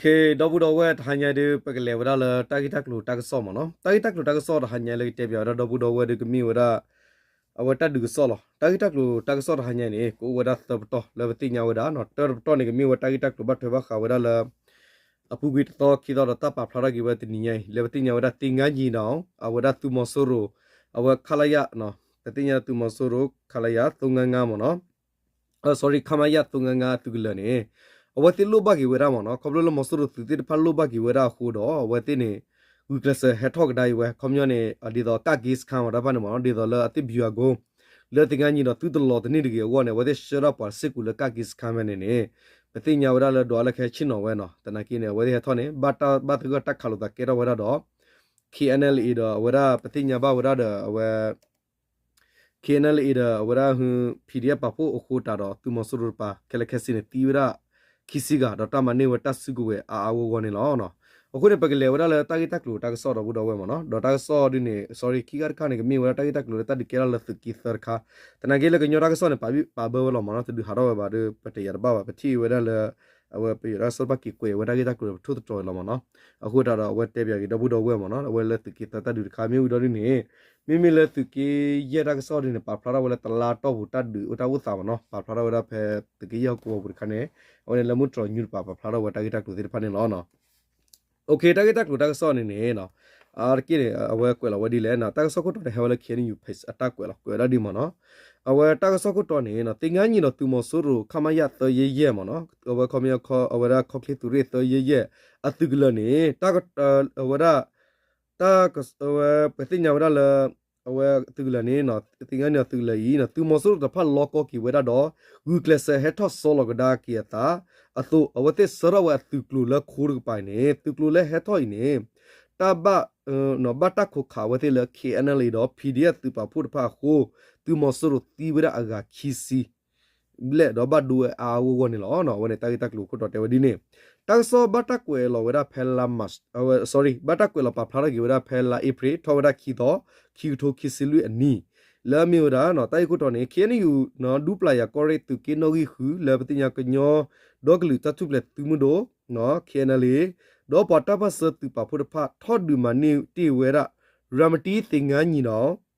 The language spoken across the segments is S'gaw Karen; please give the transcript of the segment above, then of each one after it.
ဒီပုၢ်ဒီဝဲၢ် တဟါညါဒုး ပကလဲၤဝဲဒၣ်လၢတၢ်ဂ့ၢ်တၢ်ကျိၤတၢ်ကစီၣ်မ့ၢ်နီၤ. တၢ်ဂ့ၢ်တၢ်ကျိၤတၢ်ကစီၣ်တဟါညါလၢကတဲပၠးဝဲဒၣ်ဒီပုၢ်ဒီဝဲၢ်ဒုးကမ့ၢ်ဝဲဒၣ် အဝဲတၢ်ဒုးကစီၣ်လီၤ. တၢ်ဂ့ၢ်တၢ်ကျိၤတၢ်ကစီၣ်တဟါညါန့ၣ် ကအိၣ်ဝဲဒၣ်သၢပတီၢ်လၢပသ့ၣ်ညါဝဲဒၣ်နီၤ. တၢတပတီၢ်န့ၣ် ကမ့ၢ်ဝဲတၢ်ဂ့ၢ်တၢ်ကျိၤဘၣ်ထွဲဘၣ်ဃးဝဲဒၣ်လၢ အပူၤကွံာ်တသီခံသီဒီးတၢ်ပာ်ဖျါထီၣ်က့ၤဝဲတနံၤညါအံၤ လၢပသ့ၣ်ညါဝဲဒၣ်သ့ၣ်ငါယံၤဒီး အဝဲဒၣ်သုးမီၤစိရိၤ အဝဲ ခလရ ပသ့ၣ်ညါသုးမီၤစိရိၤ ခလရ သုံးငါးငါးမ့ၢ်နီၤ sorry ခမရ သုံးငါးငါး အသုးကလၢၤန့ၣ် အဝဲသ့ၣ်လိၣ်ဘၣ်က့ၤဝဲဒၣ်မ့ၢ်နီၤ. ခီဖျိလၢမီၤစိရိၤသုးသ့ၣ်တဖၣ်လိၣ်ဘၣ်က့ၤဝဲဒၣ်အဃိဒီး အဝဲသ့ၣ်န့ၣ် ဂုာ်ကျဲးစၢးဟဲထီၣ်ကဒါအံၤဝဲ ခီပညီန့ၣ် ဒ်သိးကးက့စခန်းမ့ၢ်တၢ်တဖၣ်န့ၣ်မ့ၢ်နီၤ ဒ်သိးလၢအသ့ၣ်ပယီၤအကိ လၢသ့ၣ်ငါယံၤဒီးသုတလီၤတန့ၢ်တဂ့ၤအဂီၢ်န့ၣ် အဝဲသ့ၣ်ဆှၢထီၣ်ပှၤစ့ၢ်ကီးလၢကးက့စခန်းဖဲန့ၣ်န့ၣ် ပသ့ၣ်ညါဝဲဒၣ်လၢဒွးလၢကဟဲဆ့ၣ်နီၤဝဲနီၤ. သနာ်က့န့ၣ် အဝဲသ့ၣ်ဟဲထီၣ်န့ၣ် ဘၣ်တၢ်ဘၣ်သဂၢၢ်တၢ်ခးလိာ်သးကဲထီၣ်ဝဲဒၣ်ဒီး ခ့ၣ်အဲၣ်အဲၣ်လ်အ့ ဒီးအဝဲဒၣ်ပသ့ၣ်ညါဘၣ်ဝဲဒၣ်ဒီးအဝဲ ခ့ၣ်အဲၣ်အဲၣ်လ်အ့ ဒီးအဝဲဒၣ် ပီၣ်ဒီဖၣ် ပာ်ဖှိၣ်အဃိတးဒီး သုးမီၤစိရိၤတပၤ ခဲလၢာ်ခဲဆ့န့ၣ် သံဝဲဒၣ် ခံဆံဂၤ ဒီးတၢ်မၤန့ၢ်ဝဲတၢ်စုကဝဲၤအါအါဂီၢ်ဂီၢ်န့ၣ်လီၤ. အဃိန့ၣ် ပကလဲၤဝဲဒၣ်လၢတၢ်ဂ့ၢ်တၢ်ကျိၤတၢ်ကစီၣ်ဒီပုၢ်ဒီဝဲၢ်မ့ၢ်နီၤ. ဒီးတၢ်ကစီၣ်ဒ်န့ၣ် sorry ခံခါတခါန့ၣ် ကမ့ၢ်ဝဲဒၣ်တၢ်ဂ့ၢ်တၢ်ကျိၤလၢတၢ်ဒုးကဲထီၣ်လၢသုးက့သၢတခါ သနာ်က့လၢကညီတၢ်ကစီၣ်န့ၣ် ပာ်ဘၢဝဲလီၤမ့ၢ်နီၤ. တဒုးဟးထီၣ်ဝဲဘၣ်ဒီး ပတယာ်တဘၣ်ဘၣ် ပထံၣ်ဝဲဒၣ်လၢ အဝဲပယီၤတၢ်ကစီၣ်တဖၣ်က့ၤကွဲးဝဲတၢ်ဂ့ၢ်တၢ်ကျိၤဒီးပထိၣ်သတြီၤအံၤလီၤမ့ၢ်နီၤ. အဃိသတးဒီးအဝဲတဲပၠးက့ၤဒီပုၢ်ဒီဝဲၢ်မ့ၢ်နီၤ အဝဲလၢသုးက့သၢတၢ်ဒုးတခါ မ့ၢ်ဝံၤဒီးဒ်န့ၣ် မ့မ့ၢ်လၢသုးက့ယဲၢ်တၢ်ကစီၣ်ဒ်န့ၣ် ပာ်ဖျါထီၣ်ဝဲလၢတလါတီၢ်ပူၤတၢ်ဒုးအိၣ်တၢ်အိၣ်သးမ့ၢ်နီၤ ပာ်ဖျါထီၣ်ဝဲဒၣ်ဖဲသုးက့ယဲၢ်ဟီၣ်ကဝီၤပူၤတခါန့ၣ် အဝဲန့ၣ်လၢမုၢ်တြီၤညူတပၤ ပာ်ဖျါထီၣ်ဝဲတၢ်ဂ့ၢ်တၢ်ကျိၤသ့ၣ်တဖၣ်န့ၣ်လီၤ. တၢ်ဂ့ၢ်တၢ်ကျိၤတၢ်ကစီၣ်န့ၣ်န့ၣ် အါတက့ၢ်န့ၣ် အဝဲကွဲးလီၤဝဲဒ်လဲၣ် တၢ်ကစီၣ်ခိၣ်တီန့ၣ် ဟဲဝဲလၢ ခ့ၣ်အဲၣ်ယူၣ် page အတၢ်ကွဲးလီၤ ကွဲးဝဲဒၣ်ဒ်မ့ၢ်နီၤ. အဝဲတၢ်ကစီၣ်ခိၣ်တီန့ၣ် သ့ၣ်ငါယံၤဒီးသုးမီၤစိရိၤ ခမရ သၢယဲၢ်ယဲၢ်မ့ၢ်နီၤ အဝဲခီပညီ အဝဲဒၣ်ခီၣ်ချ့သုးရ့ၣ် သၢယဲၢ်ယဲၢ် အသုးကလၢၤန့ၣ် တၢ် အဝဲဒၣ် တၢ် အဝဲပသ့ၣ်ညါဝဲဒၣ်လၢ အဝဲသုးကလၢၤန့ၣ် သ့ၣ်ငါယံၤဒီးသုးကလၢၤအံၤ သုးမီၤစိရိၤတဖၣ်လီကီက့ၤဝဲဒၣ်ဒီး ဂုာ်ကျဲးစၢးဟဲထီၣ်ဆီလီၤကဒါက့ၤအသးအသိး အဝဲသ့ၣ်ဆှၢထီၣ်ဝဲအသုးကျိၤလၢခိတကပၤအံၤန့ၣ် သုးကျိၤလၢဟဲထီၣ်အံၤန့ၣ် တၢ်ဘၣ် ဘၣ်တၢ်ခိးခးအဝဲသ့ၣ်လၢ ခ့ၣ်အဲၣ်အဲၣ်လ်အ့ ဒီး ပီၣ်ဒီဖၣ် သုးပာ်ဖှိၣ်တဖၣ်အဃိ သုးမီၤစိရိၤသံဝဲဒၣ်အဂၤခံဆံ ဘျဲၣ် ဒီးဘၣ်ဒိဝဲအါအါဂီၢ်ဂီၢ်န့ၣ်လီၤ. အဝဲန့ၣ်တၢ်ဂ့ၢ်တၢ်ကျိၤခိၣ်တီတဲဝဲဒ်န့ၣ် တၢ်ကစီၣ်ဘၣ်တၢ်ကွဲးလီၤဝဲဒၣ်ဖဲလါ March အဝဲ sorry ဘၣ်တၢ်ကွဲးလီၤပာ်ဖျါထီၣ်က့ၤဝဲဒၣ်ဖဲလါအ့ဖြ့ၣ် ထီၣ်ဝဲဒၣ်ခံသီ ခံကထိခံဆံလွံၢ်အနံၣ် လၢအမ့ၢ်ဝဲဒၣ် တၢ်ဂ့ၢ်ခိၣ်တီန့ၣ် ခ့ၣ်အဲၣ်ယူၣ် ဒူပျၢ်ယၤကီၢ်ရ့ၣ်သုးက့နီၣ်ဂံၢ်ဃု လၢပသ့ၣ်ညါကညီဒီကလုာ်တၢ်ထူၣ်ဖျဲးသုးမုၢ်ဒိၣ် ခ့ၣ်အဲၣ်အဲၣ်လ်အ့ ဒီးပှၤတၢ်ပၢၢ်ဆၢသုးပာ်ဖှိၣ်တဖၣ် ထီၣ်ဒုးမၤန့ၢ်တ့ၢ်ဝဲဒၣ် ရၤမတံသ့ၣ်ငါယံၤဒီး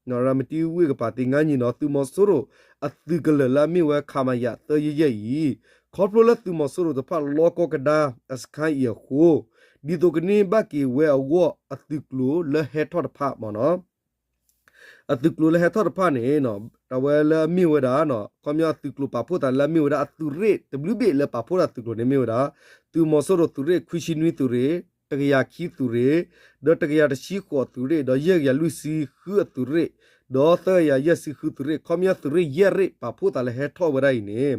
ရၤမတံဝ့ၢ်ကပၤသ့ၣ်ငါယံၤဒီး သုးမီၤစိရိၤအသုးကလၢၤလၢအမ့ၢ်ဝဲ ခမရ သၢယဲၢ်ယဲၢ်အံၤ ခီဖျိလၢသုးမီၤစိရိၤတဖၣ်လီကီကဒါအစခါအံၤအဃိ ဒ်သိးကန့ၢ်ဘၣ်က့ၤဝဲအဂီၢ် အသုးကျိၤလၢဟဲထီၣ်တဖၣ်မ့ၢ်နီၤ အသုးကျိၤလၢဟဲထီၣ်တဖၣ်န့ၣ် အဝဲလၢအမ့ၢ်ဝဲဒၣ် ခီပညီအသုးကျိၤပာ်ဖှိၣ်သးလၢအမ့ၢ်ဝဲဒၣ်အသုးရ့ၣ်တဘျုးဘ့ၣ်လၢပာ်ဖှိၣ်သးသုးကျိၤန့ၣ်မ့ၢ်ဝဲဒၣ် သုးမီၤစိရိၤသုးရ့ၣ် ခွံဆံနွံသုးရ့ၣ် တကယၤခံသုးရ့ၣ် ဒီးတကယၤတဆံဃိးသုးရ့ၣ် ဒီးယဲၢ်ကယၤလွံၢ်ဆံဃုအသုးရ့ၣ် ဒီးသၢကယၤယဲၢ်ဆံဃုသုးရ့ၣ် ခီပညီသုးရ့ၣ်ယဲၢ်ရ့ၣ်ပာ်ဖှိၣ်သးလၢဟဲထီၣ်ဝဲဒၣ်အံၤ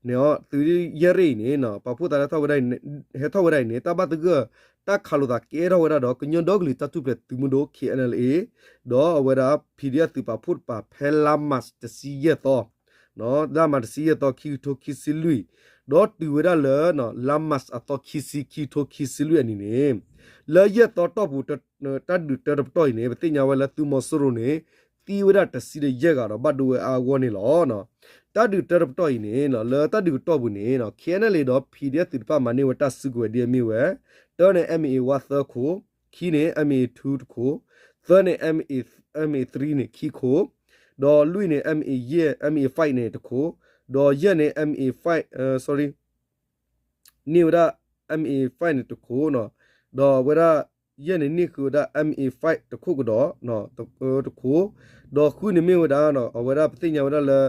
န့ၣ် သုးရ့ၣ်ယဲၢ်ရ့ၣ်အံၤန့ၣ် ပာ်ဖှိၣ်သးလၢဟဲထီၣ်ဝဲဒၣ်အံၤန့ၣ် တၢ်ဘၣ်သဂၢၢ် တၢ်ခးလိာ်သးကဲထီၣ်ဝဲဒၣ်ဒီး ကညီဒီကလုာ်တၢ်ထူၣ်ဖျဲးသုးမုၢ်ဒိၣ် ခ့ၣ်အဲၣ်အဲၣ်လ်အ့ ဒီးအဝဲဒၣ် ပီၣ်ဒီဖၣ် သုးပာ်ဖှိၣ်တပၤ ဖဲလါမးတဆံယဲၢ်သီ လါမးတဆံယဲၢ်သီ ခံကထိခံဆံလွံၢ် ဒီးတုၤဝဲဒၣ်လၢ လါမးအသီခံဆံ ခံကထိခံဆံလွံၢ်အနံၤန့ၣ် လၢယဲၢ်သီတီၢ်ပူၤ တၢ်ဒုးတၢတပတီၢ်အံၤန့ၣ် ပသ့ၣ်ညါဝဲလၢသုးမီၤစိရိၤန့ၣ် သံဝဲဒၣ်တဆံဒီးယဲၢ်ဂၤဒီးဘၣ်ဒိဝဲအါအဂီၢ်န့ၣ်လီၤ. တၢ်ဒုးတၢတပတီၢ်အံၤန့ၣ် လၢတၢ်ဒုးကတီၢ်ပူၤန့ၣ် ခ့ၣ်အဲၣ်အဲၣ်လ်အ့ ဒီး ပီၣ်ဒီဖၣ် သုးတဖၣ်မၤန့ၢ်ဝဲတၢ်စုကဝဲၤဒ်အမ့ၢ်ဝဲ တၢန့ၣ် MA one သၢခိၣ်, ခံန့ၣ် MA two တခိၣ်, သၢန့ၣ် MA three န့ၣ် ခံခိၣ်, ဒီးလွံၢ်န့ၣ် MA five န့ၣ်တခိၣ်, ဒီးယဲၢ်န့ၣ် MA five, sorry န့ၢ်ဝဲဒၣ် MA five န့ၣ်တခိၣ်, ဒီးအဝဲဒၣ်ယဲၢ်န့ၣ်န့ၢ်ဃုာ်ဝဲဒၣ် MA five တခိၣ်ကဒီး တခိၣ်, ဒီးဃုန့ၣ်မ့ၢ်ဝဲဒၣ် အဝဲဒၣ်ပသ့ၣ်ညါဝဲဒၣ်လၢ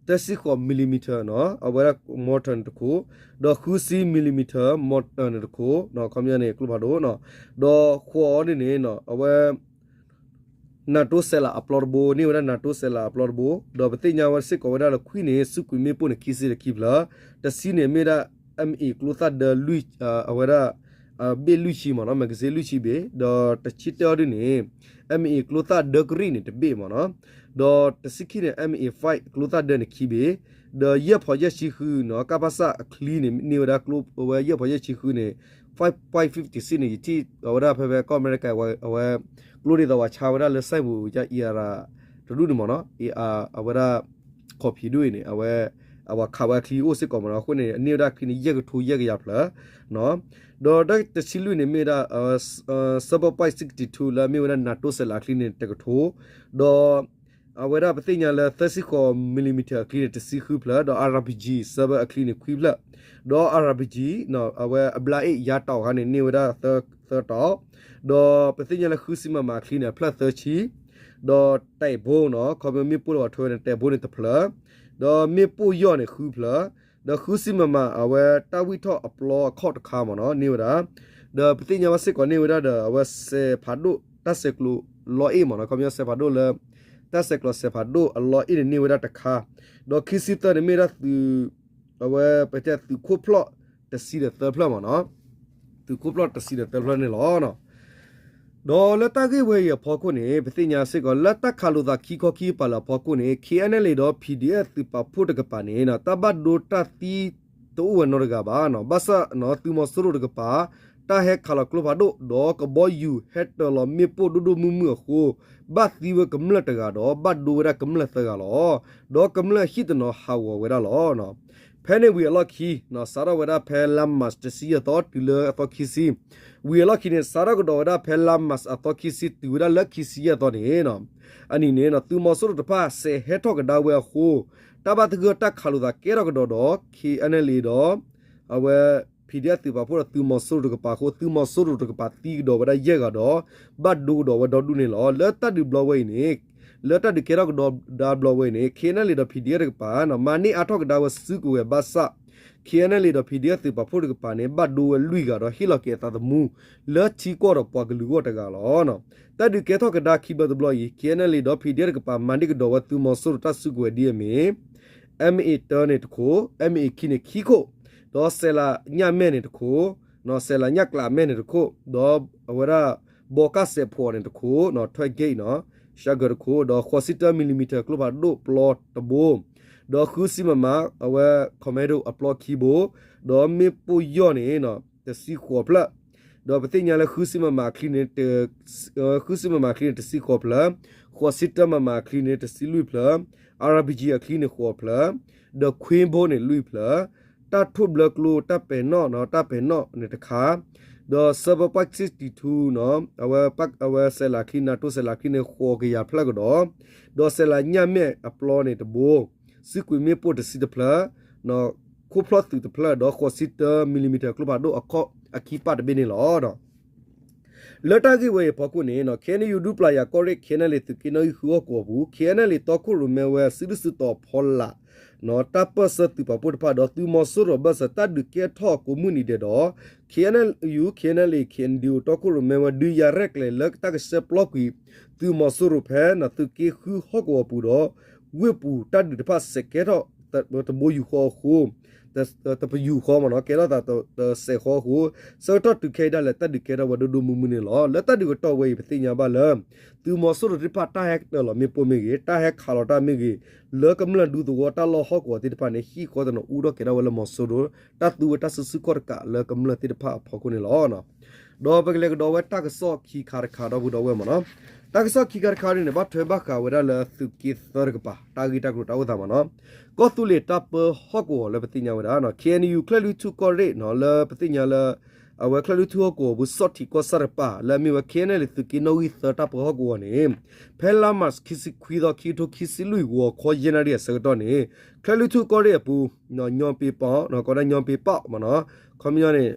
သၢဆံဃိး millimeter အဝဲဒၣ် mortar န့ၣ်တခိၣ်, ဒီးဃုဆံ millimeter mortar န့ၣ်တခိၣ်, ခီပညီန့ၣ် ကျိဖးဒိၣ်, ဒီးဃိးအီၤန့ၣ်န့ၣ် အဝဲ NATO စဲးလးအပျီတဘိ န့ၢ်ဝဲဒၣ် NATO စဲးလးအပျီတဘိ, ဒီးပသ့ၣ်ညါဝဲစ့ၢ်ကီးဝဲဒၣ်လၢခွံန့ၣ် စူးကွံာ်မ့ၣ်ပိၢ်န့ၣ် ခံဆံဒီးခံဖျၢၣ်, တဆံန့ၣ်မ့ၢ်ဒၣ် MA ကျိသၣ်ဒၢလွံၢ်, အဝဲဒၣ် ဘ့ၣ်လွံၢ်ဆံမ့ၢ်နီၤ, magazine လွံၢ်ဆံဘ့ၣ်, ဒီးတဆံတၢအီၤဒ်န့ၣ် MA ကျိသၣ်ဒၢကရံၣ်န့ၣ်တဘ့ၣ်မ့ၢ်နီၤ, ဒီးတဆံခံန့ၣ် MA five ကျိသၣ်ဒၢန့ၣ်ခံဘ့ၣ်, ဒီးယဲၢ်ဖီးယဲၢ်ဆံဃုနီၤ ကပစၣ်အချံန့ၣ် န့ၢ်ဝဲဒၣ်ကျိဝဲယဲၢ်ဖီးယဲၢ်ဆံဃုန့ၣ် five point fifty six န့ၣ် ယထံၣ်အဝဲဒၣ်ဖဲဖဲကီၢ်အမဲရကၤ အဝဲ ကျိဒ်သိးပှၤဆါဝဲဒၣ်လၢ စဲးပူၤ အံၤရ တဒူၣ်န့ၣ်မ့ၢ်နီၤ, အံၤ အဝဲဒၣ် ခီၣ်ဖံးဒူၣ်အံၤန့ၣ် အဝဲ အဝဲခးဝဲအချံအိၣ်စ့ၢ်ကီးမ့ၢ်နီၤ. အဃိန့ၣ် အန့ၢ်ဝဲဒၣ်အချံန့ၣ် ယဲၢ်ကထိယဲၢ်ကယၤဖျၢၣ် ဒီးတဆံလွံၢ်န့ၣ်မ့ၢ်ဝဲဒၣ် Super Point sixty two လၢအမ့ၢ်ဝဲဒၣ် NATO စဲးလးအချံန့ၣ် တကထိ, ဒီး အဝဲဒၣ်ပသ့ၣ်ညါလၢသၢဆံဃိး millimeter အချံန့ၣ် တဆံဃုဖျၢၣ်, ဒီး RPG စဲးဘၢအချံန့ၣ် ခွံဖျၢၣ်, ဒီး RPG အဝဲအဘျါအ့ၣ် ယၤတီၢ်အခါန့ၣ် န့ၢ်ဝဲဒၣ်သၢတီၢ်, ဒီးပသ့ၣ်ညါလၢဃုဆံ MM အချံန့ၣ် အဖျၢၣ်သၢဆံ, ဒီးတဲာ်ဘိနီၤ ခီဖျိမ့ၣ်ပိၢ်လၢအီၤထွဲဝဲန့ၣ် တဲာ်ဘိန့ၣ်တဖျၢၣ်, ဒီးမ့ၣ်ပိၢ်ယီၢ်န့ၣ်ဃုဖျၢၣ်, ဒီးဃုဆံ MM အဝဲတၢ်ဝံၣ်ထီၣ်အပျီအခီၣ်တခါမ့ၢ်နီၤ န့ၢ်ဝဲဒၣ်, ဒီးပသ့ၣ်ညါဘၣ်စ့ၢ်ကီးန့ၢ်ဝဲဒၣ်ဒီး အဝဲစဲးဖးဒိၣ် တၢ်ဆဲးကျိးလီအ့ၣ်မ့ၢ်နီၤ ခီပညီစဲးဖးဒိၣ်လၢ တၢ်ဆဲးကျိးစဲးဖးဒိၣ်အလီအ့ၣ်န့ၣ် န့ၢ်ဝဲဒၣ်တခါ, ဒီးခံဆံသၢန့ၣ်မ့ၢ်ဒၣ်သုး အဝဲပတဲသုးခိၣ်ဖျီၣ်တဆံဒီးသၢဖျၢၣ်မ့ၢ်နီၤ, သုးခိၣ်ဖျီၣ်တဆံဒီးသၢဖျၢၣ်န့ၣ်လီၤ. ဒီးလၢတၢ်ဂ့ၢ်ဝဲအံၤအဖီခိၣ်န့ၣ် ပသ့ၣ်ညါစ့ၢ်ကီး လၢတၢ်ခးလိာ်သးခံခီခံကပၤလၢအဖီခိၣ်န့ၣ် KNLA ဒီး PDF သုးပာ်ဖှိၣ်တကပၤန့ၣ် တၢ်ဘၣ်ဒိတၢ်သံတအိၣ်ဝဲနီတဂၤဘၣ်, ဘၣ်ဆၣ် သုးမီၤစိရိၤတကပၤ တၢ်ဟဲခးလီၤကျိဖးဒိၣ် ဒီးကဘီယူၤဟဲတၢၤလီၤမ့ၣ်ပိၢ်ဒိၣ်ဒိၣ်မုၢ်မုၢ်အဃိ ဘၣ်သံဝဲကမျၢၢ်တဂၤဒီး ဘၣ်ဒိဝဲဒၣ်ကမျၢၢ်သၢဂၤလီၤ. ဒီးကမျၢၢ်ဟံၣ်တနီၤဟးဂီၤဝဲဒၣ်လီၤ. ဖဲန့ၣ်ဝံၤအလီၢ်ခံ စးထီၣ်ဝဲဒၣ်ဖဲလါ March တဆံယဲၢ်သီ တုၤလၢအသီခံဆံ, ဝံၤအလီၢ်ခံန့ၣ် စးထီၣ်ကဒီးဝဲဒၣ်ဖဲလါ March အသီခံဆံ တုၤဝဲဒၣ်လၢခံဆံယဲၢ်သီန့ၣ် အနံၤန့ၣ် သုးမီၤစိရိၤတဖၣ်စဲးဟဲထီၣ်ကဒါဝဲအဃိ တၢ်ဘၣ်သဂၢၢ်တၢ်ခးလိာ်သးကဲထီၣ်ကဒီးဒီး KNLA ဒီး အဝဲ PDF သုးပာ်ဖှိၣ်ဒီးသုးမီၤစိရိၤတကပၤအဃိ သုးမီၤစိရိၤတကပၤသံကဒီးဝဲဒၣ်ယဲၢ်ဂၤဒီး ဘၣ်ဒိကဒီးဝဲဒီဒူၣ်န့ၣ်လီၤ. လၢတၢ်ဒုးကဲထီၣ်ကဒီးဒါဘျီဝဲအံၤန့ၣ် KNLA ဒီး PDF တကပၤ မၤန့ၢ်အါထီၣ်ကဒါဝဲစုကဝဲၤဘၣ်ဆၣ် KNLA ဒီး PDF သုးပာ်ဖှိၣ်တကပၤန့ၣ် ဘၣ်ဒိဝဲလွံၢ်ဂၤဒီးဟ့ၣ်လီၤက့ၤအသးသမူ လၢထံကီၢ်ဒီးပှၤကလုာ်ဂီၢ်တဂၤလီၤ. တၢ်ဒုးကဲထီၣ်ကဒါခံဘျီတဘျီအံၤ KNLA ဒီး PDF တကပၤ မၤန့ၢ်ကဒီးဝဲသုးမီၤစိရိၤတၢ်စုကဝဲၤဒ်အမ့ၢ် MA တၢန့ၣ်တခိၣ်, MA ခံန့ၣ်ခံခိၣ်, ဒီးစဲးလးညၣ်မဲာ်န့ၣ်တခိၣ်, စဲးလးညၣ်ကျးမဲာ်န့ၣ်တခိၣ်, ဒီးအဝဲဒၣ် ဘီကၢ်စဲးဖှိၣ်န့ၣ်တခိၣ်, ထွဲ gate နီၤ ရှါဂၢၤတခိၣ်, ဒီးဃိးဆံတၢ millimeter ကျိဖးဒိၣ်ပျီတဘိ, ဒီးဃုဆံ MM အဝဲ commando အပျီခံဘိ, ဒီးမ့ၣ်ပိၢ်ယီၢ်န့ၣ် တဆံဃိးဖျၢၣ်, ဒီးပသ့ၣ်ညါလၢဃုဆံ MM အချံန့ၣ် ဃုဆံ MM အချံန့ၣ် တဆံဃိးဖျၢၣ်, ဃိးဆံတၢ MM အချံန့ၣ် တဆံလွံၢ်ဖျၢၣ်, RPG အချံန့ၣ် ဃိးဖျၢၣ်, ဒီးခွ့ဘိန့ၣ် လွံၢ်ဖျၢၣ်, တၢ်ထိၣ်ဘျၢကျိ တၢ်ပဲာ်နီၣ် တၢ်ပဲာ်နီၣ်န့ၣ်တခါ, ဒီး Super Point sixty two နီၤ အဝဲ အဝဲစဲးလးချံ NATO စဲးလးချံန့ၣ် ဃိးကယၤဖျၢၣ်ကဒီး, ဒီးစဲးလးညၣ်မဲာ်အပျီန့ၣ်တဘိ, စုကွံာ်မ့ၣ်ပိၢ်တဆံတဖျၢၣ်, ခိၣ်ဖျီၣ်သုးတဖျၢၣ် ဒီးဃိးဆံတၢ millimeter ကျိဖးဒိၣ်အခီၣ်အခံပၣ်တဘ့ၣ်န့ၣ်လီၤ. လၢတၢ်ဂ့ၢ်ဝဲအံၤအဖီခိၣ်န့ၣ် KNU ဒူပျၤယၤကီၢ်ရ့ၣ် KNLA သုးက့နီၣ်ဂံၢ်ဃုဟီၣ်ကဝီၤပူၤ KNLA တီခိၣ်ရိၣ်မဲဝဲစုဒုၣ်စုတီၤဖီလာ် တၢ်ပၢၢ်ဆၢသုးပာ်ဖှိၣ်တဖၣ်ဒီးသုးမီၤစိရိၤအဘၢၣ်စၢၤ တၢ်ဒုးကဲထီၣ်ကိးမုၢ်နံၤဒဲးဒီး KNU KNLA KNDO တီခိၣ်ရိၣ်မဲဝဲဒုးယၤရဲၣ်ကျဲၤလၢတၢ်ကဆှဲပျီကွံာ် သုးမီၤစိရိၤဖဲ သုးက့ဃုဟီၣ်ကဝီၤပူၤဒီး ဝ့ၢ်ပူၤတၢ်ဒုးတဖၣ်စဲးကဲထီၣ်တဘိယူၢ်ဃီအဃိ တပယူၢ်ဃီမ့ၢ်နီၤ ကဲထီၣ်သးတစဲးဃီအဃိ ဆၢကတီၢ်တုၤခဲအံၤဒၣ်လဲာ် တၢ်ဒုးကဲထီၣ်ဝဲဒိၣ်ဒိၣ်မုၢ်မုၢ်န့ၣ်လီၤ. လၢတၢ်ဒုးကတီၢ်ဝဲအံၤ ပသ့ၣ်ညါဘၣ်လၢ သုးမီၤစိရိၤသ့ၣ်တဖၣ်တၢ်ဟဲတၢၤလီၤမ့ၣ်ပိၢ်မ့ၢ်ဂ့ၤ တၢ်ဟဲခးလီၤတၢ်မ့ၢ်ဂ့ၤ လၢကမျၢၢ်ဒူသဝီတၢ်လီၢ်ဟီၣ်ကဝီၤသ့ၣ်တဖၣ်န့ၣ် ဟံၣ်ဃီတနီၤအူထီၣ်ကဲထီၣ်ဝဲလၢမီၤစိရိၤ တၢ်သူဝဲတၢ်စုဆူၣ်ခီၣ်တကးလၢကမျၢၢ်သ့ၣ်တဖၣ်အဖီခိၣ်န့ၣ်လီၤ. ဒီးပကလဲၤကဒီးဝဲတၢ်ကစီၣ်ခံခါတခါဒီပုၢ်ဒီဝဲၢ်မ့ၢ်နီၤ တၢ်ကစီၣ်ခံခါတခါန့ၣ် ဘၣ်ထွဲဘၣ်ဃးဝဲဒၣ်လၢသုးက့သၢတကပၤ တၢ်ဂ့ၢ်တၢ်ကျိၤတၢ်အိၣ်သးမ့ၢ်နီၤ ကီၢ်သူလ့ၤတၢ်ပၢဟီၣ်ကဝီၤလၢပသ့ၣ်ညါဝဲဒၣ် KNU ချၢၣ်လွံၢ်ထူၣ်ကီၢ်ရ့ၣ်နီၤ လၢပသ့ၣ်ညါလၢ အဝဲချၢၣ်လွံၢ်ထူၣ်ဟီၣ်ကဝီၤပူၤ ဆီၣ်ထံးကီၢ်ဆၣ်တကပၤ လၢအမ့ၢ်ဝဲ KNLA သုးက့နီၣ်ဂံၢ်သၢတၢ်ပၢဟီၣ်ကဝီၤန့ၣ် ဖဲလါမၢ်ၡး ခံဆံခွံသီ ခံကထိခံဆံလွံၢ် ဂီၤခီယဲၢ်နၣ်ရံၣ်အဆၢကတီၢ်န့ၣ် ချၢၣ်လွံၢ်ထူၣ်ကီၢ်ရ့ၣ်အပူၤ ညီပ့ၤပီၣ် ကိးဒၣ်ညီပ့ၤပီၣ်မ့ၢ်နီၤ ခီပညီန့ၣ်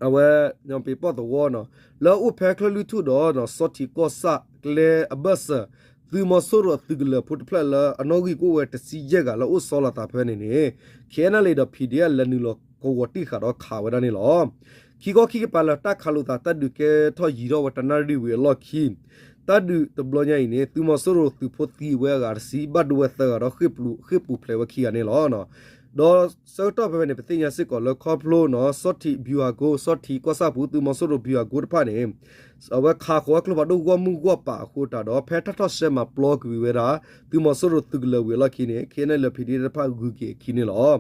အဝဲ ညီပ့ၤပီၣ်သဝီနီၤ လၢအအိၣ်ဖဲချၢၣ်လွံၢ်ထူၣ်ဒီး ဆီၣ်ထံးကီၢ်ဆၣ်ကျဲအဘၢၣ်စၢၤ သုးမီၤစိရိၤအသုးကလၢၤဖိတဖျၢၣ်လၢအနီၣ်ဂံၢ်ကအိၣ်ဝဲတဆံယဲၢ်ဂၤလၢအအိၣ်ဆီလီၤသးဖဲန့ၣ်န့ၣ် KNLA ဒီး PDF လဲၤနုာ်လီၤကဝီၤတံၢ်ဃာ်ဒီးခးဝဲဒၣ်န့ၣ်လီၤ. ခံခီခံကပၤလၢတၢ်ခးလိာ်သးတၢ်ဒုးကဲထီၣ်ယံၤထီၣ်ဝဲတနၣ်ရံၣ်ဝံၤအလီၢ်ခံ တၢ်ဒုးတဘျီညါအံၤန့ၣ် သုးမီၤစိရိၤသုးဖိသံဝဲအဂၤတဆံ ဘၣ်ဒိဝဲသၢဂၤဒီး ဃ့ၢ်ပူၤဖျဲးဝဲခံဂၤန့ၣ်လီၤ. ဒီးဆၢကတီၢ်ဖဲဖဲန့ၣ် ပသ့ၣ်ညါစ့ၢ်ကီးလၢခီဖျိနီၤ ဆီၣ်ထံး ဗျူဟာကုန်း ဆီၣ်ထံးကီၢ်ဆၣ်ပူၤ သုးမီၤစိရိၤ ဗျူဟာကုန်း တဖၣ်န့ၣ် အဝဲခးဃီၤဝဲကျိဖးဒိၣ်ဂီၢ်မုၢ်ဂီၢ်ပာ်အဃိတၢ်ဒီး ဖဲတၢ်ထီၣ်ဆှဲမၤပျီကွံာ်ဝဲဒၣ် သုးမီၤစိရိၤသုးကလၢၤဝံၤအလီၢ်ခံန့ၣ် KNLA ဒီး PDF တဖၣ်ဂုၤက့ၤအခံန့ၣ်လီၤ.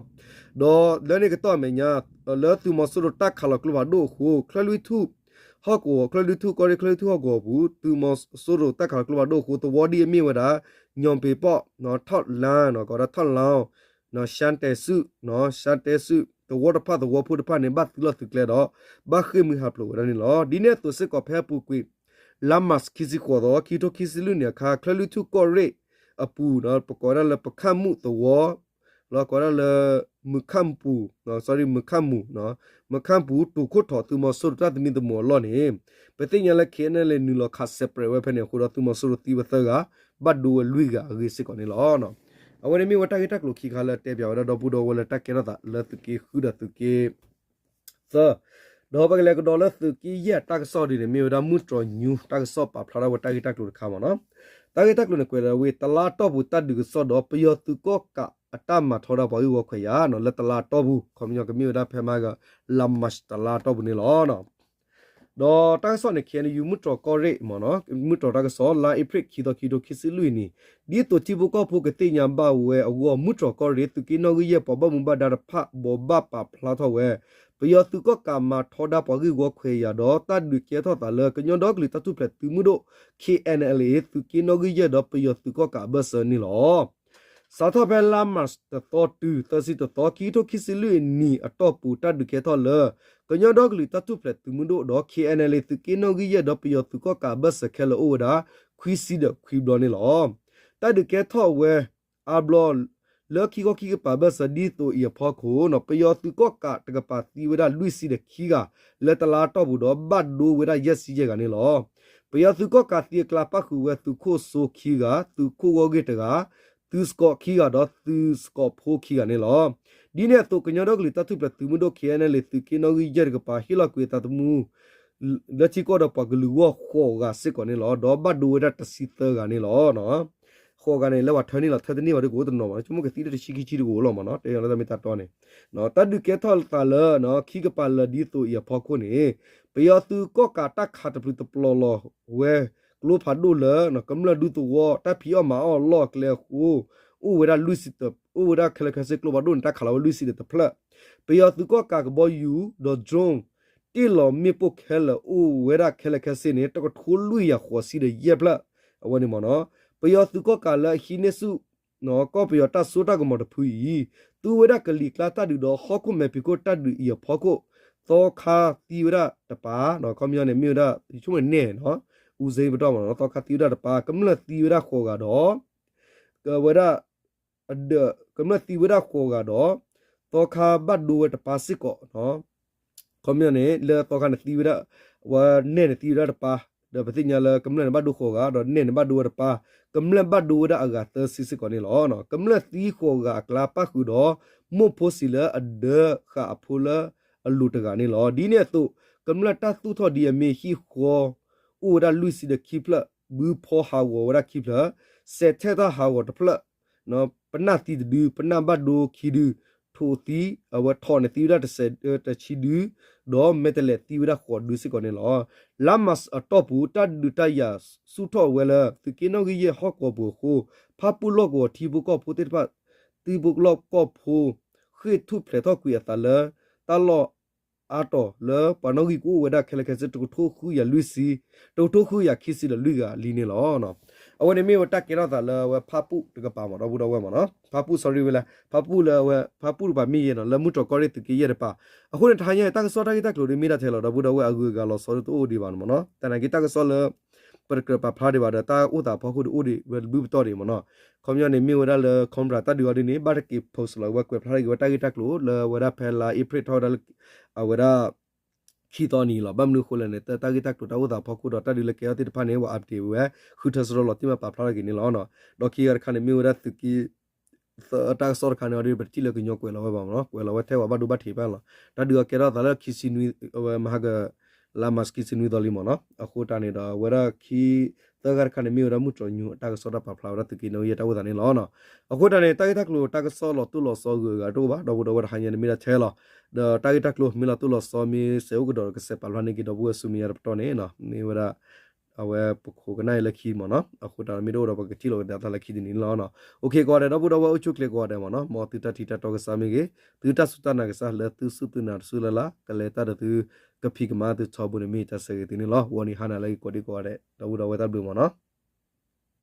ဒီးလၢန့ၣ်ကတီၢ်အမဲာ်ညါ လၢသုးမီၤစိရိၤတၢ်ခးလီၤကျိဖးဒိၣ်အဃိ ချၢၣ်လွံၢ်ထူၣ် ဟီၣ်ကဝီၤ ချၢၣ်လွံၢ်ထူၣ်ကီၢ်ရ့ၣ် ချၢၣ်လွံၢ်ထူၣ်ဟီၣ်ကဝီၤပူၤ သုးမီၤစိရိၤတၢ်ခးလီၤကျိဖးဒိၣ်အဃိ သဝီဒ်အမ့ၢ်ဝဲဒၣ် ညီပ့ၤပီၣ် ထီၣ်လါ ကိးဒၣ်ထီၣ်လါ ရှမ်းတဲစု, ရှမ်းတဲစု သဝီတဖၣ်သဝီဖိတဖၣ်န့ၣ် ဘၣ်သုးလီၢ်သုးကျဲဒီး ဘၣ်ဃ့ၢ်မှံဟးဖျိးဝဲဒၣ်န့ၣ်လီၤ. ဒ်န့ၣ်အသိးစ့ၢ်ကီးဖဲအပူၤကွံာ် လါမးခံဆံဃိးသီ ခံထိခံဆံလွံၢ်နံၣ်အခါ ချၢၣ်လွံၢ်ထူၣ်ကီၢ်ရ့ၣ်အပူၤ ပကိးဝဲဒၣ်လၢပခၣ်မူၣ်သဝီ လီၤကိးဝဲဒၣ်လၢ မုၢ်ခၣ်ပူၤ, sorry မုၢ်ခၣ်မူၤ, မုၢ်ခၣ်ပူၤ တူၢ်ခိၣ်ထီၣ်သုးမီၤစိရိၤတၢ်သမံသမိးအလီၢ်န့ၣ် ပသ့ၣ်ညါလၢ K N L A နုာ်လီၤခး separate ဝဲဖဲန့ၣ်အဃိဒီး သုးမီၤစိရိၤသံဝဲသၢဂၤ ဘၣ်ဒိဝဲလွံၢ်ဂၤအဂ့ၢ်စ့ၢ်ကီးန့ၣ်လီၤ. အဝဲန့ၣ်မ့ၢ်ဝဲတၢ်ဂ့ၢ်တၢ်ကျိၤခံခါလၢတဲပၠးဝဲဒၣ်ဒီပုၢ်ဒီဝဲၢ်လၢတၢ်ကဲထီၣ်သးလၢသုးက့ဃုဒီးသုးက့ သၢ ဒီးပကလဲၤကဒီးလၢသုးက့ယဲၢ်တၢ်ကစီၣ်ဒ်န့ၣ် မ့ၢ်ဝဲဒၣ်မုၢ်တြီၤညူတၢ်ကစီၣ်ပာ်ဖျါထီၣ်ဝဲတၢ်ဂ့ၢ်တၢ်ကျိၤတခါမ့ၢ်နီၤ. တၢ်ဂ့ၢ်တၢ်ကျိၤန့ၣ် ကွဲးလီၤဝဲ တလါတီၢ်ပူၤတၢ်ဒုးကစီၣ်ဒီး ပယီၤသုးကီၣ်ကးအတၢ်မၤထီဒါပှၤဂ့ၢ်ဝီခွဲးယာ်နီၤ လၢတလါတီၢ်ပူၤ ခီပညီကမ့ၢ်ဝဲဒၣ်ဖဲမဟါက လါမး တလါတီၢ်ပူၤန့ၣ်လီၤ. ဒီးတၢ်ကစီၣ်န့ၣ် K N U မုၢ်တြီၤကီၢ်ရ့ၣ်မ့ၢ်နီၤ မုၢ်တြီၤတၢ်ကစီၣ် လါအ့ဖြ့ၣ်ခံသီ ခံထိခံဆံလွံၢ်နံၣ် ဒ်သိးထံဖိကီၢ်ဖိကသ့ၣ်ညါဘၣ်ဝဲအဂီၢ် မုၢ်တြီၤကီၢ်ရ့ၣ် သုးက့နီၣ်ဂံၢ်ယဲၢ်ပှၤဘၣ်မူဘၣ်ဒါတဖၣ် ဘိးဘၣ်ပာ်ဖျါထီၣ်ဝဲ ပယီၤသုးကီၣ်ကးမၤထီဒါပှၤဂ့ၢ်ဝီခွဲးယာ်ဒီး တၢ်ဒုးကဲထီၣ်သးလၢ ကညီဒီကလုာ်တၢ်ထူၣ်ဖျဲးသုးမုၢ်ဒိၣ် K N L A သုးက့နီၣ်ဂံၢ်ယဲၢ်ဒီးပယီၤသုးကီၣ်ကးအဘၢၣ်စၢၤန့ၣ်လီၤ. စးထီၣ်ဖဲလါမးတသီတုၤ သၢဆံတသီ ခံကထိခံဆံလွံၢ်နံၣ်အတီၢ်ပူၤ တၢ်ဒုးကဲထီၣ်လၢ ကညီဒီကလုာ်တၢ်ထူၣ်ဖျဲးသုးမုၢ်ဒိၣ်ဒီး K N L A သုးက့နီၣ်ဂံၢ်ယဲၢ်ဒီးပယီၤသုးကီၣ်ကးအဘၢၣ်စၢၤခဲလၢာ်အိၣ်ဝဲဒၣ် ခွံဆံဒီးခွံဘျီန့ၣ်လီၤ. တၢ်ဒုးကဲထီၣ်ဝဲ အါဘျီ လၢခံခီခံကပၤဘၢၣ်စၢၤဒ်သိးအံၤအဖီခိၣ် ပယီၤသုးကီၣ်ကးတကပၤသံဝဲဒၣ်လွံၢ်ဆံဒီးခံဂၤ လၢတလါတီၢ်ပူၤဒီး ဘၣ်ဒိဝဲဒၣ်ယဲၢ်ဆံယဲၢ်ဂၤန့ၣ်လီၤ. ပယီၤသုးကီၣ်ကးသံအကျါပၣ်ဃုာ်ဝဲသုးခိၣ်စိခံဂၤ, သုးခိၣ်ဂီၢ်ဂ့ၢ်တဂၤ, သုးစကီးခံဂၤဒီးသုးစကီးဖိခံဂၤန့ၣ်လီၤ. ဒ်န့ၣ်အသိး ကညီဒီကလုာ်တၢ်ထူၣ်ဖျဲးသုးမုၢ်ဒိၣ် K N L A သုးက့နီၣ်ဂံၢ်ယဲၢ်တကပၤ ဟ့ၣ်လီၤကွံာ်အသးသမူ လၢထံကီၢ်ဒီးပှၤကလုာ်ဂီၢ်ဃိးဂၤစ့ၢ်ကီးန့ၣ်လီၤ. ဒီးဘၣ်ဒိဝဲဒၣ်တဆံသၢဂၤန့ၣ်လီၤ. ဃိးဂၤန့ၣ် လၢပှၤထၢန့ၢ်လီၤ ထၢတန့ၢ်ဘၣ်ဒီးကအိၣ်တနီၤဘၣ် ဆိကမိၣ်ကသံဒၣ်တဆံခံဆံတကအိၣ်လီၤမ့ၢ်နီၤ တဲလီၤတၢ်မ့ၢ်တၢ်တီန့ၣ် တၢ်ဒုးကဲထီၣ်သးလၢ ခံကပၤလၢာ်ဒ်သိးအံၤအဖီခိၣ်န့ၣ် ပယီၤသုးကီၣ်ကးတၢ်ခးတပျုၤတပျီၤလီၤဝဲကျိဖးဒိၣ်လၢ ကမျၢၢ်ဒူသဝီ တၢ်ဖံးအီၣ်မၤအီၣ်အလီၢ်အကျဲအဃိ အိၣ်ဝဲဒၣ်လွံၢ်ဆံ, အိၣ်ဝဲဒၣ်ခဲလၢာ်ခဲဆ့ကျိဖးဒိၣ်န့ၣ် တၢ်ခးလီၤဝဲလွံၢ်ဆံဒီးတဖျၢၣ်, ပယီၤသုးကီၣ်ကးကဘီယူၤဒီး drone တ့ၢ်လီၤမ့ၣ်ပိၢ်ခဲလၢာ်အိၣ်ဝဲဒၣ်ခဲလၢာ်ခဲဆ့န့ၣ် တကထိလွံၢ်ကယၤဃိးဆံဒီးယဲၢ်ဖျၢၣ် အဝဲန့ၣ်မ့ၢ်နီၤ. ပယီၤသုးကီၣ်ကးလၢအဟံးန့ၢ်ဆူၣ် ကီၢ်ပယီၤတၢ်စိတၢ်ကမီၤတဖုအံၤ သူဝဲဒၣ်ကလံၤကျါတၢ်ဒုးဒီးဟီၣ်ခိၣ်မဲာ်ဖံးခိၣ်တၢ်ဒုးအံၤအဖီခိၣ် သီခါသံဝဲဒၣ်တပၤ, ခီပညီန့ၣ် မ့ၢ်ဝဲဒၣ် ယဆိကမိၣ်န့ၣ်နီၤ အူစ့ပတီၢ်မ့ၢ်နီၤ သီခါသံဝဲဒၣ်တပၤ ကမျၢၢ်သံဝဲဒၣ်ဃိးဂၤဒီး ကဝဲဒၣ် အဒၢး ကမျၢၢ်သံဝဲဒၣ်ဃိးဂၤဒီး သီခါဘၣ်ဒိဝဲတပၤစ့ၢ်ကီး ခီပညီန့ၣ် လၢသီခါန့ၣ်သံဝဲဒၣ် ဝဲနဲၣ်န့ၣ်သံဝဲဒၣ်တပၤ, ဒီးပသ့ၣ်ညါလၢကမျၢၢ်န့ၣ်ဘၣ်ဒိဃိးဂၤ ဒီးနဲၣ်န့ၣ်ဘၣ်ဒိဝဲတပၤ, ကမျၢၢ်ဘၣ်ဒိဝဲဒၣ်အဂၤသၢဆံစ့ၢ်ကီးန့ၣ်လီၤ. ကမျၢၢ်သံဃိးဂၤအကျါပၣ်ဃုာ်ဒီး မိၢ်ဖိစံးလၢအဒၢးဃာ်အဖိလၢအလိၤတဂၤန့ၣ်လီၤ. ဒ်န့ၣ်အသိး ကမျၢၢ်တၢ်သူၣ်ထီၣ်ဒ်အမ့ၢ်ဟံၣ်ဃီ အိၣ်ဝဲဒၣ်လွံၢ်ဆံဒီးခံဖျၢၣ် ဘုဖီဟးဂီၤဝဲဒၣ်ခံဖျၢၣ်, စဲးထဲၣ်တၢ်ဟးဂီၤတဖျၢၣ် ပနၢ်သံတဒု, ပနၢ်ဘၣ်ဒိခံဒု, ထိးသံ အဝဲထိးန့ၣ်သံဝဲဒၣ်တဆံ, တဆံဒု, ဒီးမဲာ်တဲးလဲးသံဝဲဒၣ်ဃိးဒုစ့ၢ်ကီးန့ၣ်လီၤ. လါမးအတီၢ်ပူၤ တၢ်ဒုးတၢ်ယၤဆူၣ်ထီၣ်ဝဲလၢ သုးက့နီၣ်ဂံၢ်ယဲၢ်ဟီၣ်ကဝီၤပူၤအဃိ ဖၣ်ပူၣ်လီၢ်ကဝီၤထံဖိကီၢ်ဖိသ့ၣ်တဖၣ် ထံဖိကီၢ်ဖိ ဃ့ၢ်ထူၣ်ဖျဲးထီၣ်ကွံာ်အသးလၢ တၢ်လီၢ်အါတီၤလၢပှၤနီၣ်ဂံၢ်ကအိၣ်ဝဲဒၣ်ခဲလၢာ်ခဲဆ့ တကထိဃုကယၤလွံၢ်ဆံ, တကထိဃုကယၤခံဆံဒီးလွံၢ်ဂၤလံန့ၣ်လီၤ. အဝဲန့ၣ်မ့ၢ်ဝဲတၢ်ကဲထီၣ်သးလၢအဝဲဖၣ်ပူၣ်တကပၤမ့ၢ်ဒီပုၢ်ဒီဝဲၢ်မ့ၢ်နီၤ, ဖၣ်ပူၣ် sorry ဝဲလၢ ဖၣ်ပူၣ်လၢအဝဲ ဖၣ်ပူၣ်တကပၤမ့ၢ်ယဲနီၤ လၢမုၢ်တြီၤကီၢ်ရ့ၣ်သုးက့ယဲၢ်တကပၤ, အဃိန့ၣ် တဟါညါအံၤတၢ်ကစီၣ်တၢ်ဂ့ၢ်တၢ်ကျိၤဒ်မ့ၢ်ဒၣ်ထဲလီၤ ဒီပုၢ်ဒီဝဲၢ်အဂုၤအဂၤလီၤဆီဒ်တအိၣ်ဒံးဘၣ်မ့ၢ်နီၤ, သနာ်က့တၢ်ကစီၣ်လၢ ပတကြၢးပာ်ဖျါဒံးဘၣ်ဒီး တၢ်အိၣ်သးအဖီခိၣ်ဒ်အိၣ်ဒံးဝဲတဘျုးပတီၢ်ဒံးမ့ၢ်နီၤ, ခီပညီန့ၣ် မ့ၢ်ဝဲဒၣ်လၢ Cobra တၢ်ဒုးအီၤဒ်န့ၣ် ဘၣ်တက့ၤ post လီၤဝဲကွဲးဖျါထီၣ်က့ၤဝဲတၢ်ဂ့ၢ်တၢ်ကျိၤလၢအဝဲဒၣ်ဖဲလါအ့ဖြ့ၣ်ထီၣ်ဝဲဒၣ်လၢ အဝဲဒၣ် ခံသီနံၤလီၤ. ဘၣ်မနုၤအဃိလဲၣ်န့ၣ် တၢ်ဂ့ၢ်တၢ်ကျိၤတၢ်အိၣ်သးအဖီခိၣ်ဒီးတၢ်ဒုးလၢကဲထီၣ်သ့ၣ်တဖၣ်န့ၣ် ပှၤ update ဝဲ ဃုထၢစရီလီၤတံၢ်မးပာ်ဖျါထီၣ်က့ၤန့ၣ်လီၤ. ဒီးခံဂၤတခါန့ၣ် မ့ၢ်ဝဲဒၣ်သုးက့ တၢ်ကစီၣ်တခါန့ၣ်အီၤဒ် ပတထံၣ်လၢကညီကွဲးလီၤဝဲဘၣ်မ့ၢ်နီၤ, ကွဲးလီၤဝဲထဲပှၤဘၣ်ဒိဘၣ်ထံးဖဲလီၤ. တၢ်ဒုးအီၤကဲထီၣ်သးလၢခံဆံနွံ အဝဲမဟါက လါမးခံဆံနွံသီလံမ့ၢ်နီၤ, အဃိတၢ်န့ၣ်ဒီး အဝဲဒၣ်ခံ သၢဂၤတခါန့ၣ် မ့ၢ်ဝဲဒၣ်မုၢ်တြီၤညူအတၢ်ကစီၣ်တၢ်ပာ်ဖျါဝဲဒၣ်သုးက့နီၣ်ဂံၢ်ယဲၢ်တၢ်အိၣ်သးန့ၣ်လီၤ. အဃိတၢ်န့ၣ် တၢ်ဂ့ၢ်တၢ်ကျိၤတၢ်ကစီၣ်လီၤတိၢ်လီၤဆီဂုၤအဂၤတအိၣ်ဘၣ် ဒီပုၢ်ဒီဝဲၢ်တဟါညါန့ၣ်မ့ၢ်ဒၣ်ထဲလီၤ. ဒီးတၢ်ဂ့ၢ်တၢ်ကျိၤမ့ၢ်လီၤတိၢ်လီၤဆီမ့ၢ်စဲးအိၣ်ကဒီးဒီးကစဲးပာ်ဖျါန့ၢ်က့ၤဒီပုၢ်ဝဲၢ်ဆူမဲာ်ညါတပတီၢ်န့ၣ် မ့ၢ်ဝဲဒၣ် အဝဲပခိးကနၣ်အံၤလၢခံမ့ၢ်နီၤ, အဃိတၢ်မ့ၢ်တအိၣ်ဒီးပကထံၣ်လိာ်ကဒါသးလၢခံတနံၤန့ၣ်လီၤ. အိၣ်ခ့ ကိးဂၤဒဲး ဒီပုၢ်ဒီဝဲၢ်အိၣ်ဆူၣ်အိၣ်ချ့ကိးဂၤဒဲးမ့ၢ်နီၤ, မ်သုတၢ်ထံၣ်တၢ်တီကစၢ်မ့ၢ်ဂ့ၤ, သုတၢ်စူၢ်တၢ်နာ်ကစၢ်လၢသုစူၢ်သုနာ်တစုလၢ်လၢ် ကလဲၤတၢ်ဒီးသုကဖံးကမၤသုထီဘိန့ၣ်မ့ၢ်တၢ်ဆၢဂ့ၤသုန့ၣ်လီၤ. ဂီၤနံၤဟါနၤလၢအဂ့ၤကိးဒံကိးဂၤဒဲး ဒီပုၢ်ဒီဝဲၢ်တၢ်ဘျုးမ့ၢ်နီၤ.